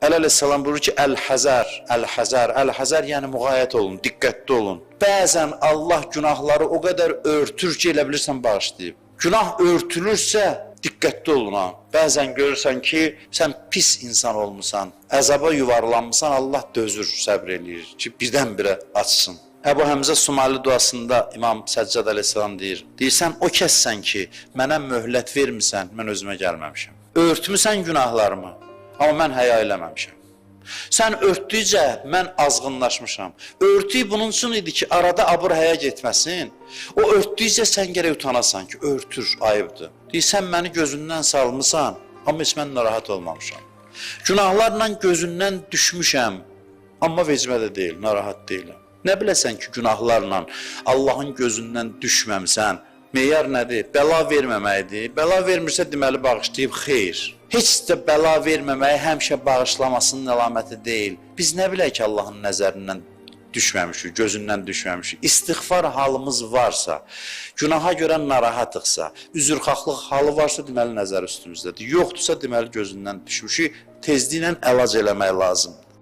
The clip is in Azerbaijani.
Əli əleyhissalam buyurur ki, əl-həzər, əl-həzər, əl-həzər, yəni müğayət olun, diqqətli olun. Bəzən Allah günahları o qədər örtür ki, elə bilirsən bağışlayıb. Günah örtülürsə, diqqətli olun ha. Bəzən görürsən ki, sən pis insan olmusan, əzaba yuvarlanmısan, Allah dözür, səbr eləyir ki, birdən-birə açsın. Əbu Həmzə Sumali duasında İmam Səccad əleyhissalam deyir. Deyirsən, o kəssən ki, mənə möhlət vermisən, mən özümə gəlməmişəm. Örtmüsən günahlarımı, amma mən həya eləməmişəm. Sən örtdükcə mən azğınlaşmışam. Örtük bunun üçün idi ki, arada abır həya getməsin. O örtdükcə sən gərək utanasan ki, örtür, ayıbdır. Deyirsən, məni gözündən salmısan, amma heç mən narahat olmamışam. Günahlarla gözündən düşmüşəm, amma vecimə də deyil, narahat deyiləm. Nə biləsən ki, günahlarla Allahın gözündən düşməmsən, meyar nədir? Bəla verməməkdir. Bəla vermirsə, deməli bağışlayıb xeyir. Heç də bəla verməməyi həmişə bağışlamasının əlaməti deyil. Biz nə bilək ki, Allahın nəzərindən düşməmişik, gözündən düşməmişik. İstiğfar halımız varsa, günaha görə narahatıqsa, üzrxahlıq halı varsa, deməli nəzər üstümüzdədir. Yoxdursa, deməli gözündən düşmüşük. Tezliklə əlac eləmək lazımdır.